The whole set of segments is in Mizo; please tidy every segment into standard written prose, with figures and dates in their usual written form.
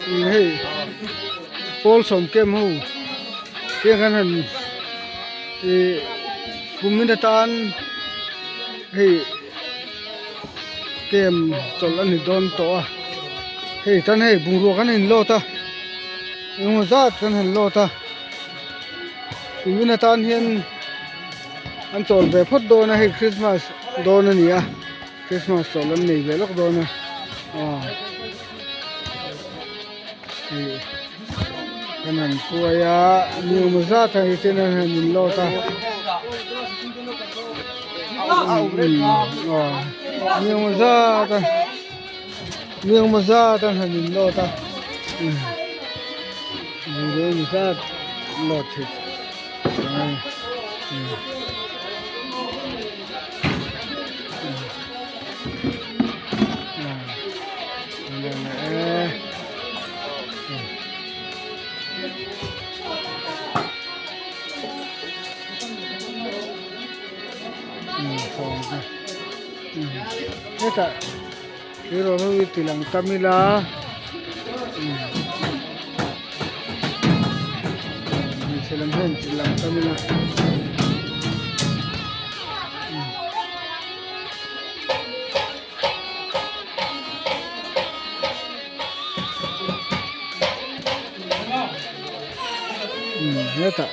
Hei pawl sawm kem ho tiang khan han ih kumin atan hei kem chawlh a ni dawn tawh a hei tan hei bungrua kan in load a engemaw zat kan han load a kumin atan hian an chawl ve phawt dawn a hei christmas dawn a ni a christmas chawlh an nei ve lawk dawn a aw. Ih kan han hruai a ni awm zat a hei ten an han in load a aw ni awm zat a ni awm zat an han in load a ni awm zat load theih a. Hetah tleirawl ho hi ti lang tam ila hmeichhe lam hian ti lang tam ila. Hetah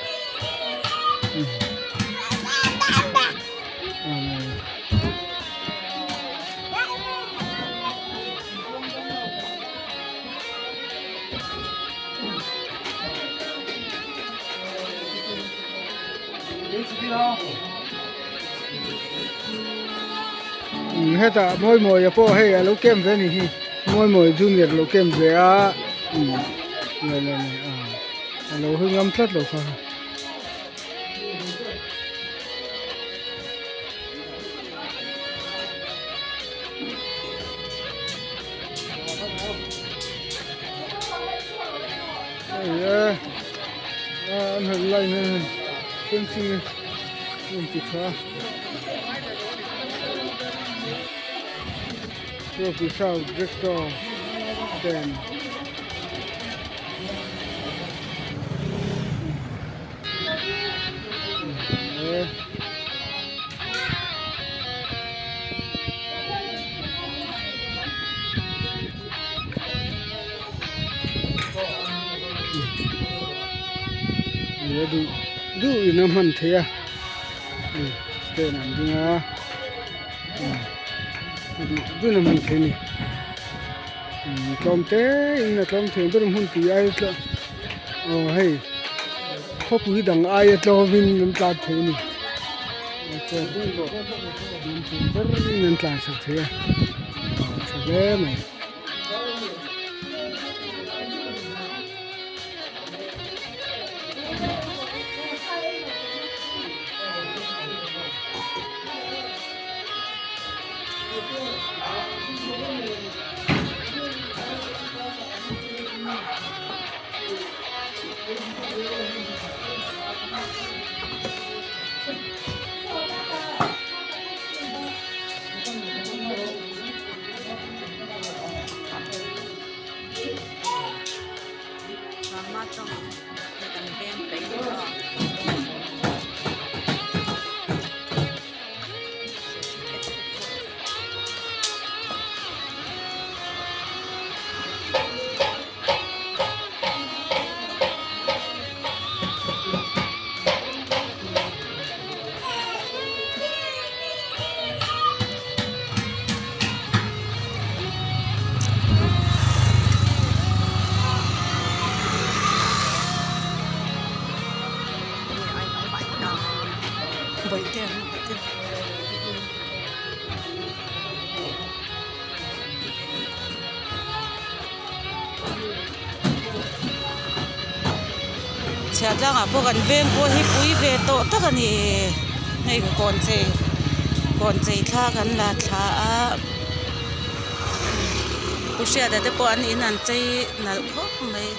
Hetah Mawimawia pawh hei a lo kem ve a ni hi Mawimawia junior a lo kem ve a a lo hawi ngam tlat lo kha. Hei e an han line an han fencing a an ti tha a trophy sound rickshaw stand. Duh duh in a hman theih a stand an ding a duh duh in a hman theih a ni tlawm te in a tlawm thei ber hmun tui ai tla aw hei khawpui dang aia tlawmin an tlan thei a ni ber in an tlan sak thei a aw tha hle mai. Chhiah tlangah pawh kan veng pawh hi pui ve tawh tak a ni hei kawn chei kawn chei thla kan la thla a pu hriata te pawh an in an chei nalh khawp mai.